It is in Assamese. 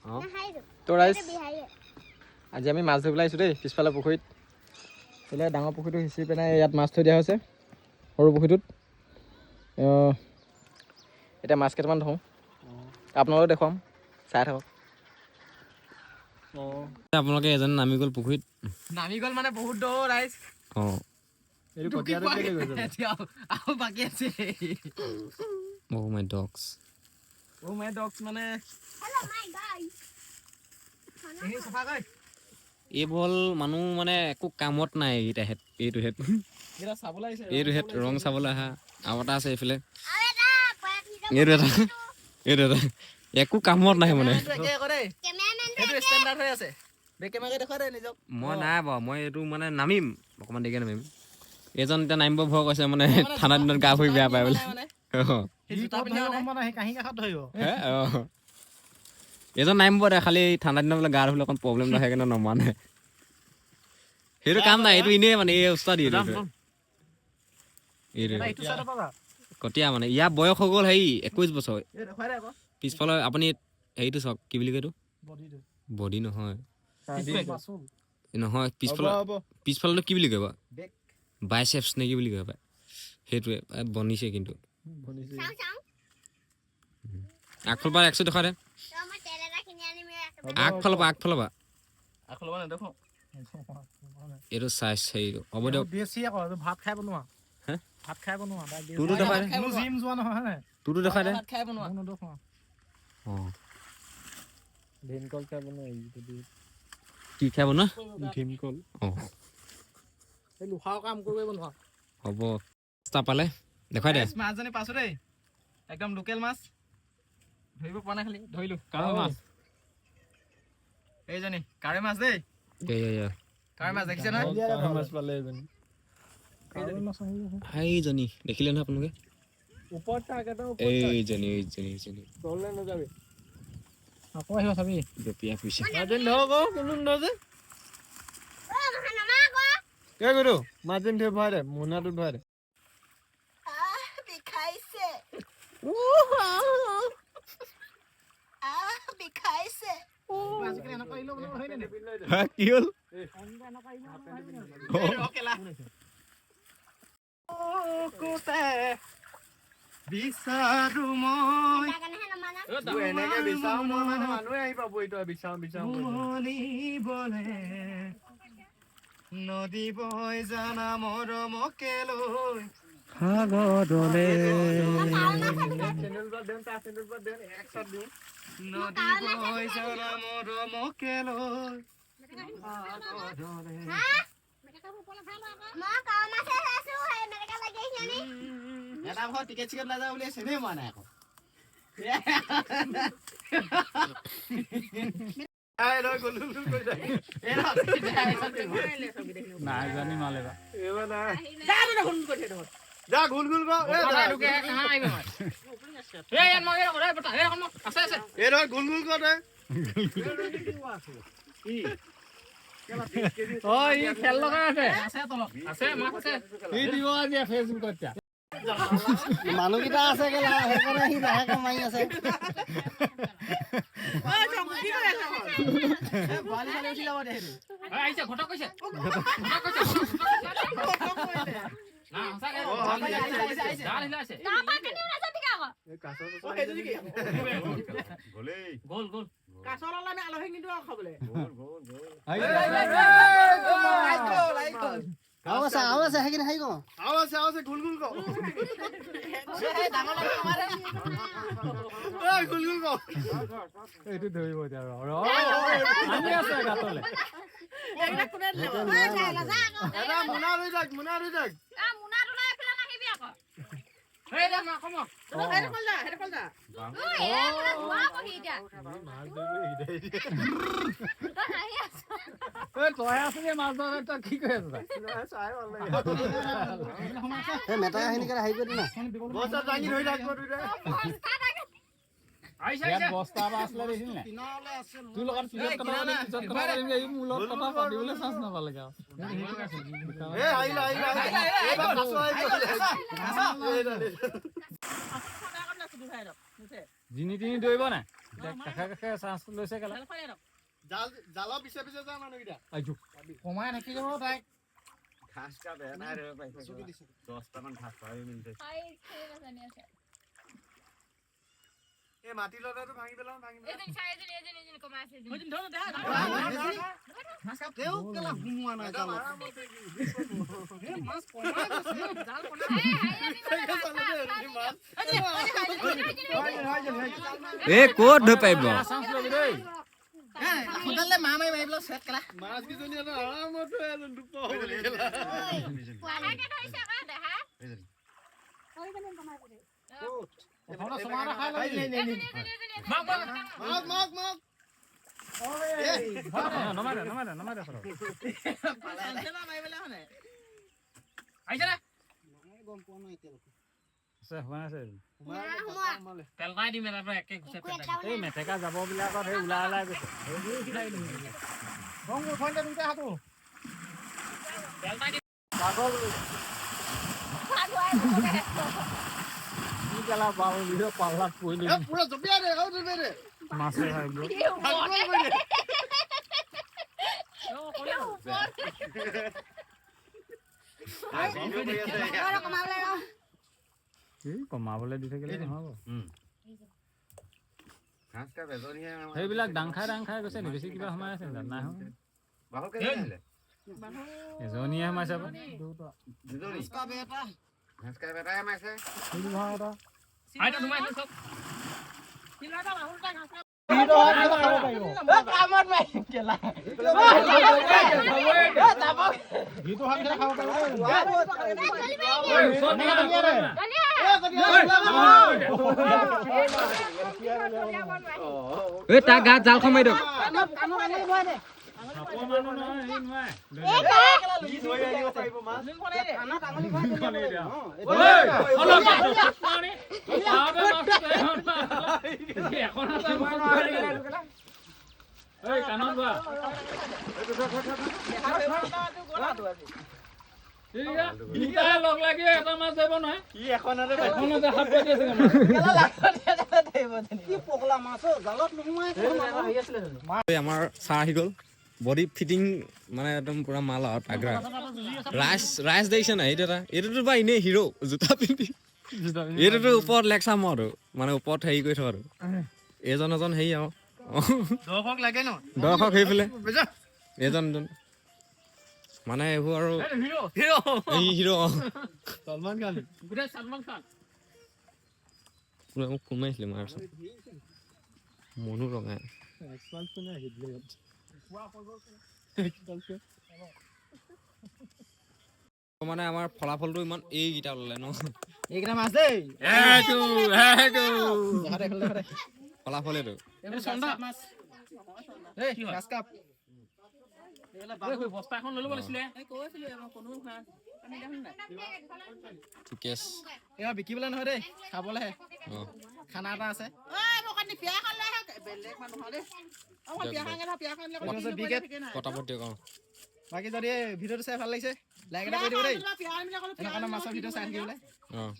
তো ৰাইজ, আজি আমি মাছ ধৰিবলৈ আহিছোঁ দেই পিছফালে পুখুৰীত। এইফালে ডাঙৰ পুখুৰীটো সিঁচি পেলাই ইয়াত মাছ থৈ দিয়া হৈছে সৰু পুখুৰীটোত। এতিয়া মাছ কেইটামান ধৰোঁ, আপোনালোকক দেখুৱাম, চাই থাকক। আপোনালোকে এজন নামি গ'ল পুখুৰীত। নামি গ'ল মানে বহুত দৌৰ ৰাইজ। এইটো কটীয়াটো কেলে গৈছে? এতিয়াও আৰু বাকী আছে। অ' মাই ডগছ। অ' মাই ডগছ মানে এইখিনি চফা কৰি। এই বল মানুহ মানে একো কামত নাই এইকেইটা হেত, এইটো হেত। এইকেইটা চাবলৈ আহিছে। এইটো হেত ৰং চাবলৈ আহা। আৰু এটা আছে এইফালে, এইটো এটা, এইটো এটা, একো কামত নাই মানে। এইটো একে আকৌ দেই, সেইটো ষ্টেণ্ডাৰ্ড হৈ আছে। বেক কেমেৰা দেখুৱাই দে নিজক। মই নাই বাৰু, মই এইটো মানে নামিম, অকণমান দেৰিকৈ নামিম। এইজন এতিয়া নামিব ভয় কৰিছে, মানে ঠাণ্ডা দিনত গা ধুই বেয়া পায় বোলে। মানে অঁ। সি জোতা পিন্ধি অহা নাই। অকণমান আহি কাঁহী কাষত ধৰিব। হে, অঁ, এইজন নামিব দে, খালি ঠাণ্ডা দিনত বোলে গা ধুলে অকণ প্ৰব্লেম নহয়, সেইকাৰণে নমানে। সেইটো কাম নাই, এইটো এনেই মানে এই উস্তাদি এইটো এইটো এইটো চাইডৰ পৰা যা। কটীয়া মানে ইয়াৰ বয়স হৈ গ'ল হেৰি 21 বছৰ। এই দেখুৱাই দে আকৌ। পিছফালৰ আপুনি হেৰিটো চাওক, কি বুলি কয় এইটো? বডিটো। বডি নহয়। মাচুল। নহয়, পিছফালৰ হ'ব। পিছফালটো কি বুলি কয় বাৰু? বেক। বাইচেপছ নে কি বুলি কয় পাই, সেইটোৱে বনিছে কিন্তু। আগফালৰ পৰা একচো দেখুৱাই দে, আগফালৰ পৰা, আগফালৰ পৰা। আগফালৰ পৰা নেদেখো। এইটো চাইজ হেৰিটো হ'ব দিয়ক। দেশী আকৌ, এইটো ভাত খাই বনোৱা। হে? ভাত খাই বনোৱা তাই দেশী। তোৰতো দেখুৱাই দে। মোৰ জিম যোৱা নহয় হয় নাই? তোৰতো দেখুৱাই দে। ভাত খাই বনোৱা। মোৰ নদেখুৱাওঁ। অঁ। ভীমকল খাই বনোৱা। কি খাই বনোৱা? ভীমকল। অঁ। এই লোহাৰ কাম কৰিব বনোৱা। হ'ব, ৰাস্তা পালে দেখুৱাই দে। মাছজনী পাইছো দেই, একদম লোকেল মাছ। ধৰিব পৰা নাই, খালি ধৰিলো। কাৱৈ মাছ। এইজনী কাৱৈ মাছ দেই। এই এই এই। কাৱৈ মাছ দেখিছে নহয়? কাৱৈ মাছ পালে এজনী। কাৱৈ মাছ আহি আছে। সেইজনী দেখিলে নহয় আপোনালোকে? ওপৰত থাক, একদম ওপৰত থাক। এইজনী, এইজনী, এইজনী। তললৈ নাযাবি। আকৌ আহিব চাবি। জঁপিয়াই ফুৰিছে। মাজনী ধৰ আকৌ, কোনো নধৰ যে। এই গুৰু, মাজনী ধৰি ভৰাই দে, মোনাটোত ভৰাই দে। বিষাইছে, আহ বিষাইছে। আজিকালি এনেকুৱা আহিলেও বনাব হয় নে? হা, কি হ'ল? কেলা বিচাৰো মই। এনেকে বিচাৰো মই মানে মানুহে আহি পাব এইটো বিচাৰো বিচাৰো কৰি। মনিবলে নদী বৈ জানা মৰমকে লৈ সাগৰলে। চেণ্ডেল বাদ দেন, তাৰ চেণ্ডেল বাদ দেন, এক চাট দিওঁ। নদী বৈ জানা মৰমকে লৈ সাগৰলে। মই কাৱৈ মাছহে চাইছো, সেই মেলেকা লাগি আহিছে নি? এটা ঘৰ টিকেট চিকেট নাযায় বুলি চেনেই মৰা নাই আকৌ। এই ৰৈ গ'লো গ'লো কৰি থাকে। নাই জানি মালে বা। এইবাৰ নাই। যা গোল গোল কৰ। এই যা। এই ৰৈ গোল গোল কৰ তই। অ, ই খেল লগাই আছে। সি দিব আজি ফেচবুকত এতিয়া। মানুহকেইটা আছে কেলা, সেইকাৰণে সি লাহেকে মাৰি আছে। বৰালি চালি উঠি যাব দে সেইটো। আহিছে, আহিছে, আহিছে। তাৰপৰা কেনি ওলাইছে তেতিয়া আকৌ? অ, সেইটো নেকি? আহি গ'ল, আহি গ'ল। আৰু আছে, আৰু আছে, সেইখিনি হেৰি কৰ। আৰু আছে, আৰু আছে, গোল গোল কৰ। এই ডাঙৰ লাগি মাৰে। এই গোল গোল কৰ। এইটো ধৰিব এতিয়া, ৰ ৰ, আনি আছে গাঁতলে। ঐ, যা, নাযা আকৌ। এটা মোনা ধৰি থাক, মোনা ধৰি থাক। আ, মোনাটো লৈ এইফালে নাহিবি আকৌ। ঐ, এইফালে যোৱা বহি এতিয়া। তই হাঁহি আছ। ঐ, তই আছিলি মাছ ধৰা, তই কি কৰি আছ তই? চাই ভাল লাগে। সেই মেটেকাখিনিকে হেৰি কৰি দে না। বস্তা দাঙি ধৰি থাক আকৌ দুইটাই। বস্তা দাঙি। ইয়াত বস্তা এটা আছিলে, দেখিলি নাই? তোৰ লগত পিছত কথা পাতিম, পিছত কথা পাতিম, এই মোৰ লগত কথা পাতিবলৈ চান্স নাপালেগে আৰু। এই আহিলে, আহিলে, আহিলে। এইবাৰ কাছ আহি গ'ল। এই দালি। জিনি তিনি দৌৰিব নাই? কাষে কাষে চান্স লৈছে কেলা। জাল জালৰ পিছে পিছে যা মানুহকেইটা। আইজো কমাই থাকি যাব তাইক। ঘাস কাপ এটাই ধৰিব পাৰিছে, 10টামান ঘাস পাবি মিনিটে। এই মাটি লতাটো ভাঙি পেলাওঁ, ভাঙি পেলাওঁ। তেওঁ কেলা সোমোৱা নাই জালত। এ ক'ত ধৰি পাৰিব? চান্স ল'বি দেই। সোনকালে মা মাৰি মাৰি পেলাই চেট কেলা। মাছ কেইজনী এটা আৰামত থৈ এজন দুপ হ'ব লাগিল। প্ৰথমতে চুমা এটা খাই ল'বি। মাক মাক মাক। নমাই দে, নমাই দে, নমাই দে সৰহ। গম পোৱা নাই এতিয়ালৈকে। আছে, সোমাই আছে। এই মেটেকা জাবৰ বিলাকত সেই ওলাই ওলাই গৈছে। কি কেলা বাল পাল্লাত পৰিলি। পুৰা জপিয়াই দে, আৰু জপিয়াই দে। মাছে খাই গ'ল। এই কমাবলৈ দি থাকিলে নহ'ব। সেইবিলাক ডাং খাই ডাং খাই গৈছে নি? বেছি কিবা সোমাই আছে নি তাত? নাই সোমোৱা। এজনীয়ে সোমাইছে আকৌ। এই তাৰ গাত জালখন মাৰি দিয়ক। চাপৰ মানুহ নহয়, সি নোৱাৰে। এই কাণত লোৱা। দুটাই লগ লাগি এটা মাছ ধৰিব নহয়। এখনতে হাত পাতি আছে মাছ। কি পগলা মাছ অ, জালত নোসোমাই। এই আমাৰ ছাৰ আহি গ'ল, বডি ফিটিং মানে একদম পুৰা মাল আৰু তাগৰা। ৰাইচ ৰাইচ দেখিছে নাই? এইটো এটা, এইটোতো বা এনেই হিৰ' জোতা পিন্ধি, এইটোতো ওপৰত লেকচাৰ মৰাটো, মানে ওপৰত হেৰি কৰি থকাটো। এইজন এজন হেৰি আৰু দৰ্শক লাগে ন? দৰ্শক সেইফালে এইজন এজন মানে এইবোৰ আৰু এই হিৰ'। সলমান খান। কোনোবাই মোক ফোন মাৰিছিলে, মাৰ মনো ৰঙাই। মানে আমাৰ ফলাফলটো ইমান এইকেইটা ওলালে ন? এইকেইটা মাছ দেই। এইটো এইটো দেখা দে, দেখা দে। ফলাফল এইটো। এই গাছ কাপ। ঠিকে আছে। এইবাৰ বিকিবলৈ নহয় দেই, খাবলৈহে। অঁ। খানা এটা আছে। পটাপট দিয়ক। অঁ, বাকী যদি এই ভিডিঅ'টো চাই ভাল লাগিছে, লাইক এটা কৰি দিব দেই, এনেকুৱা মাছৰ ভিডিঅ' চাই থাকিবলৈ। অঁ।